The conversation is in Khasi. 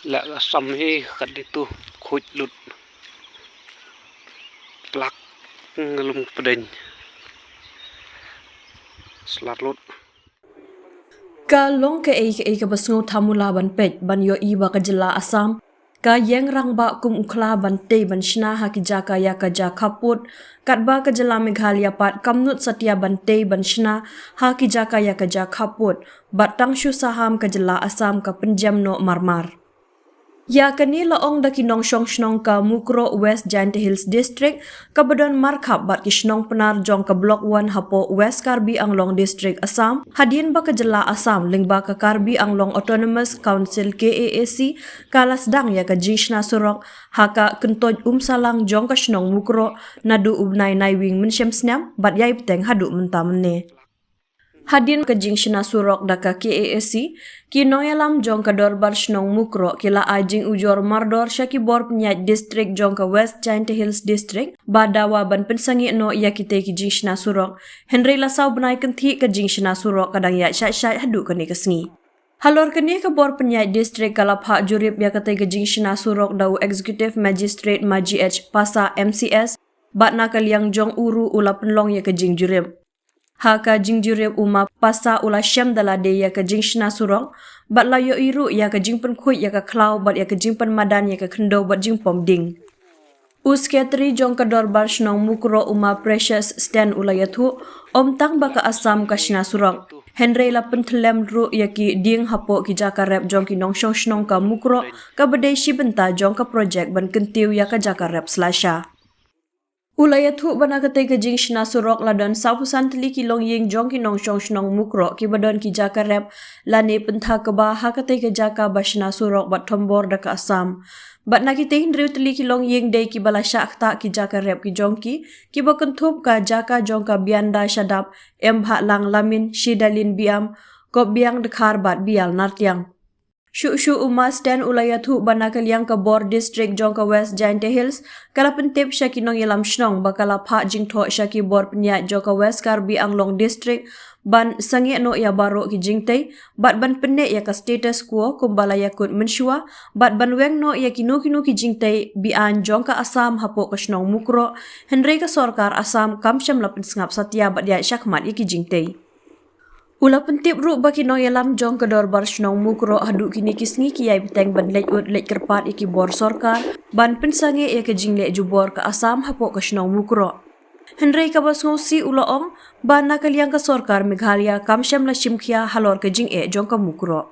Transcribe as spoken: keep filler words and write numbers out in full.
Lah ka sam hi kat ditu khuid lut. Plak ngelum pedeng. Slat lut. Ka long kaei kaei kaba sngewthuh mula ban peit ban ïohi ba ka jylla Assam ka ïeng rangbah kum u khla ban tei ban shna ha ki jaka ïa ka ja khappud, katba ka jylla Meghalaya pat kam nud satia ban tei ban shna ha ki jaka ïa ka ja khappud, bad tang shu saham ka jylla Assam ka pynjem noh marmar. Ïa kane la ong da ki nongshong shnong ka Mukroh, West Jaintia Hills District, kaba don markhap bad ki shnong Pnar jong ka Block One hapoh West Karbi Anglong District, Assam, hadien ba ka jylla Assam lyngba ka Karbi Anglong Autonomous Council, K A A C, ka la sdang ïa ka jingshna surok ha ka kyntoit Umsalang jong ka shnong Mukroh naduh u bnai Naiwieng mynshem snem bad ïai bteng haduh mynta mynne. Hadien ka jingshna surok da ka K A A C, ki nongïalam jong ka Dorbar Shnong Mukroh ki la ai jingujor mardor sha ki bor pynïaid district jong ka West Jaintia Hills District ba dawa ban pynsangeh noh ïa kitei ki jingshna surok. Hynrei la saw bnai kynthih ka jingshna surok ka dang ïaid shait shait haduh kane ka sngi. Halor kane ka bor pynïaid district ka la phah jurip ïa katei ka jingshna surok da u Executive Magistrate Maji H Passah M C S, bad na ka liang jong u ruh u la pynlong ïa ka jingjurip. Ha ka jingjurip u Ma Passah u la shem da lade ïa ka jingshna surok, bad la ïohi ruh ïa ka jingpynkhuid ïa ka khlaw bad ïa ka jingpynmadan ïa ka khyndew bad jingpom ding. U Secretary jong ka Dorbar Shnong Mukroh u Ma Precious Sten u la ïathuh, ym tang ba ka Assam ka shna surok, hynrei la pynthyllem ruh ïa ki dieng hapoh ki jaka rep jong ki nongshong shnong ka Mukroh, kaba dei shi bynta jong ka project ban kyntiew ïa ka jaka rep slasha. U la ïathuh ba na katei ka jingshna surok la don sawphew san tylli ki longïing jong ki nongshong shnong Mukroh kiba don ki jaka rep lane pynthakba ha katei ka jaka ba shna surok bad thombor da ka Assam. Bad na kitei hynriew tylli ki longïing dei kiba la shah ktah ki jaka rep ki jong ki, kiba kynthup ka jaka jong ka Bianda Shadap, Embhahlang Lamin, Shidalin Biam, Kopbiang Dkhar bad Bial Nartiang. Shuh shuh u Ma Sten u la ïathuh ba na ka liang ka bor district jong ka West Jaintia Hills ka la pyntip sha ki nongïalam shnong ba ka la phah jingthoh sha ki bor pynïaid jong ka West Karbi Anglong District ban sangeh noh ïa baroh ki jingtei bad ban pynneh ïa ka status quo kumba la ïakut mynshuwa, bad ban weng noh ïa kino kino ki jingtei beaiñ jong ka Assam hapoh ka shnong Mukroh, hynrei ka sorkar Assam kam shym la pynsngap satia bad ïaid shakhmat ïa ki jingtei. U la pyntip ruh ba ki nongïalam jong ka Dorbar Shnong Mukroh haduh kine ki sngi ki ïai bteng ban leit ud leit kyrpad ïa ki bor sorkar ban pynsangeh ïa ka jingleh jubor ka Assam hapoh ka shnong Mukroh. Hynrei kaba sngewsih u la ong ba na ka liang ka sorkar Meghalaya kam shym la shim khia halor ka jingeh jong ka Mukroh.